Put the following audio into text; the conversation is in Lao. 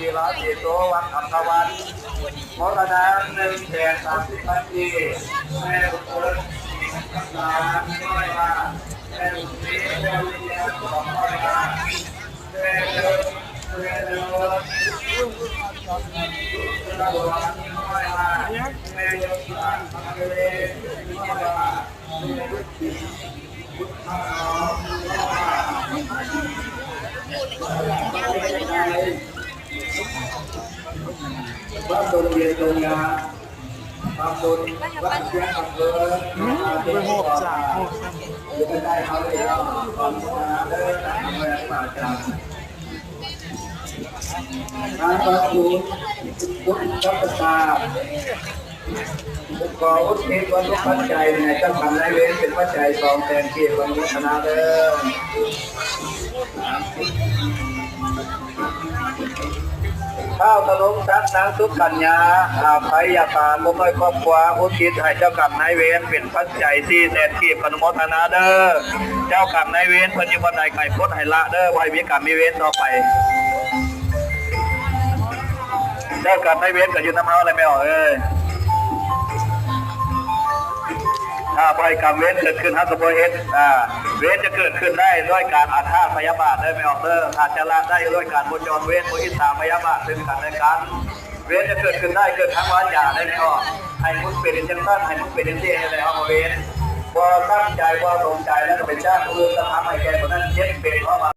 ທີລະເດໂຊ ວັດອັມພະວັນ ໂມທະນາໜຶ່ງແສນສາມສິບພັນກີບ ແມ່ບຸນເພິ່ນ ສາມຮ້ອຍບາດ ແມ່ບຸນເພິ່ນ ສອງຮ້ອຍບາດ ແມ່ເດີ ແມ່ເດີ ແມ່ເດີ ຮ້ອຍບາດ ແມ່ເດີ ຮ້ອຍບາດ. ບ້ານດົງວຽງດົງງາມ ບ້ານດົງ ບ້ານເຊຍອຳເພີ ອືມ ໄປໂຮບສາໂຄດນຳ ຢູ່ໃກ້ໆເຮົານີ້ແຫຼະ ຂໍອະນຸໂມທະນາເດີ ທ່ານແມ່ອາຈານ ນາງພະຄູ ບຸນຈັກກະຕາ ຂໍອຸທິດວັດຖຸປັດໄຈໃຫ້ເຈົ້າກຳນາຍເວນ ເປັນປັດໄຈສອງແສນກີບ ອະນຸໂມທະນາເດີ. ທ້າວທະນົງສັກ ນາງສຸກັນຍາ ອາໄພຍາການ ບຸດນ້ອຍຄອບຄົວ ອຸທິດໃຫ້ເຈົ້າກຳນາຍເວນ ເປັນປັດໄຈສີ່ແສນກີບ ອະນຸໂມທະນາເດີ. ເຈົ້າກຳນາຍເວນເພິ່ນຢູ່ບ່ອນໃດ ໃຫ້ພົ້ນໃຫ້ລະເດີ ບໍ່ໃຫ້ມີກຳມີເວນຕໍ່ໄປ. ເຈົ້າກຳນາຍເວນກໍຢູ່ນຳເຮົາແຫຼະແມ່ອອກເອີຍ. ຖ້າບໍ່ໃຫ້ກຳເວນເກີດຂຶ້ນ ເຮົາກໍບໍ່ເຮັດ. ອາ ເວນຈະເກີດຂຶ້ນໄດ້ດ້ວຍການອາຄາດພະຍາບາດເດີແມ່ອອກເດີ. ອາດຈະລະໄດ້ດ້ວຍການບໍ່ຈອງເວນ ບໍ່ອິດສາພະຍາບາດເຊິ່ງກັນແລະກັນ. ເວນຈະເກີດຂຶ້ນໄດ້ ເກີດທາງວາຈາເດີແມ່ອອກ. ໃຫ້ມຶງເປັນຈັ່ງຊັ້ນ ໃຫ້ມຶງເປັນຈັ່ງຊີ້ ໃຫ້ໄດ້ເອົາມາເວນ. ບໍ່ຕັ້ງໃຈ ບໍ່ສົນໃຈ ແລ້ວກໍໄປຈ້າງຜູ້ອື່ນ ກໍທຳໃຫ້ແກ່ຄົນນັ້ນເຈັບເປັນ ເພາະວ່າ